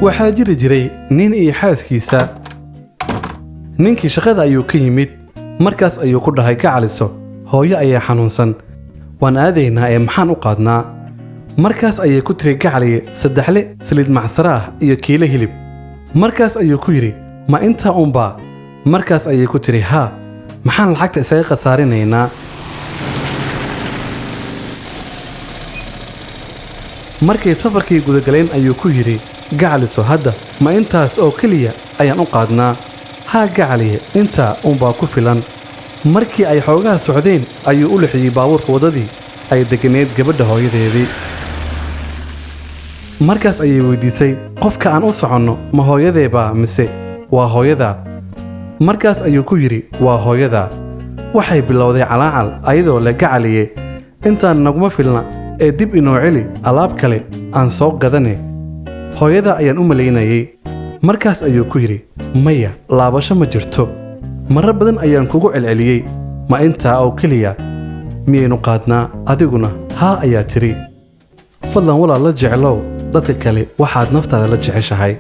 Waxaa jiri jiray nin iyo xaaskiisa. Ninkii shaqada ayuu ka yimid, markaas ayuu ku dhahay, "Gacaliso, hooyo ayaa xanuunsan, waan aadaynaa ee maxaan u qaadnaa?" Markaas ayay ku tiri, "Gacaliye, saddexle saliid macsaro ah iyo kiilo hilib." Markaas ayuu ku yidhi, "Ma intaa unbaa?" Markaas ayay ku tiri, "Haa, maxaan lacagta isaga khasaarinaynaa?" Markay safarkii gudagaleen ayuu ku yidhi, "Gacaliso, hadda ma intaas oo keliya ayaan u qaadnaa?" "Haa gacaliye, intaa unbaa ku filan." Markii ay xoogaha socdeen ayuu u lixiyey baabuurka waddadii ay degganayd gabadha hooyadeedii. Markaas ayay weydiisay, "Qofka aan u soconno ma hooyadeebaa mise waa hooyadaa?" Markaas ayuu ku yidhi, "Waa hooyadaa." Waxay bilowday calaacal ayadoo le, "Gacaliye, intaan naguma filna ee dib inoo celi, alaab kale aan soo gadane, hooyada ayaan u malaynayay." Markaas ayuu ku yidhi, "Maya, laabasho ma jirto. Marar badan ayaan kugu celceliyey, ma intaa oo keliya miyaynu qaadnaa? Adiguna haa ayaa tidhi." Fadlan walaal, la jeclow dadka kale waxaad naftaada la jeceshahay.